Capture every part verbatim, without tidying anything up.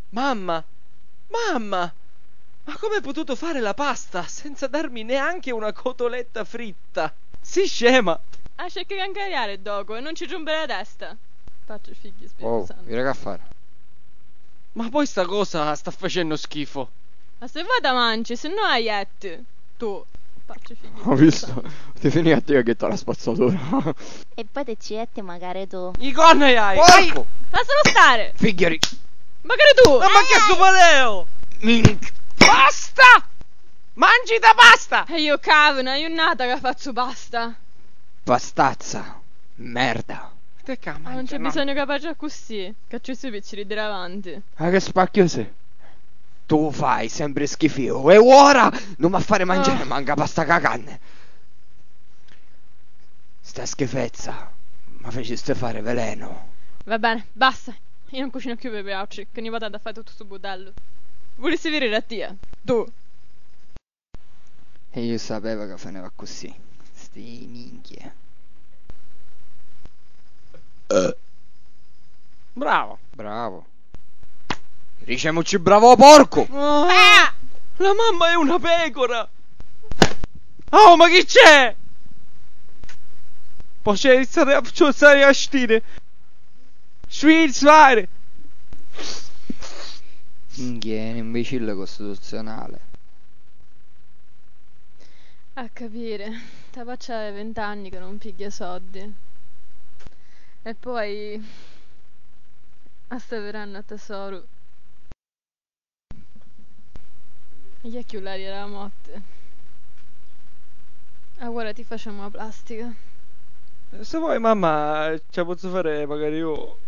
Mamma! Mamma! Ma come hai potuto fare la pasta senza darmi neanche una cotoletta fritta? Si scema! Lascia che cancariare, doco, e non ci rompere la testa. Pace, figghi, Spirito Oh, Santo. Vira che fare. Ma poi sta cosa sta facendo schifo. Ma se vuoi te mangi, se no la jetti. Tu. Pace, figghi, Ho Spirito visto. Santo. Ti finì a te che la spazzatura. E poi te ci jetti magari tu. I corna hai! Porco! Lascialo stare! Figghieri! Magari tu! Ma, ma che stu paleo! Minchia! Basta! Mangi da pasta! E io cavo, una giornata che faccio pasta. Pastazza. Merda. Te ca Ma non c'è mangia, no? Bisogno che faccia così, che ci sui picciri di davanti. Ma che spacchio sei? Tu fai sempre schifo e ora non mi fare mangiare Ah. manca pasta ca canne. Sta schifezza mi faciste fare veleno. Va bene, basta. Io non cucino più per voi altri, che ogni volta da fare tutto sto budello. Vulissi vedere a tia, tu. E io sapevo che finiva così. Sti minchie. Bravo. Bravo. Diciamoci bravo, porco! Ah! La mamma è una pecora! Oh, ma chi c'è? Poi c'è iniziare a, a stire. Schweizer! Minchia, è un imbecille costituzionale. A capire, sta faccia è vent'anni che non pigghia soldi. E poi, a sta veranno a tesoro. E chi è chiù l'aria della morte? Allora ti facciamo la plastica. Se vuoi, mamma, ce la pozzo fare magari io.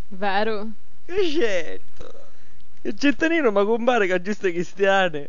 Vero? E certo. Il cittadino, ma compare che aggiusta i cristiani.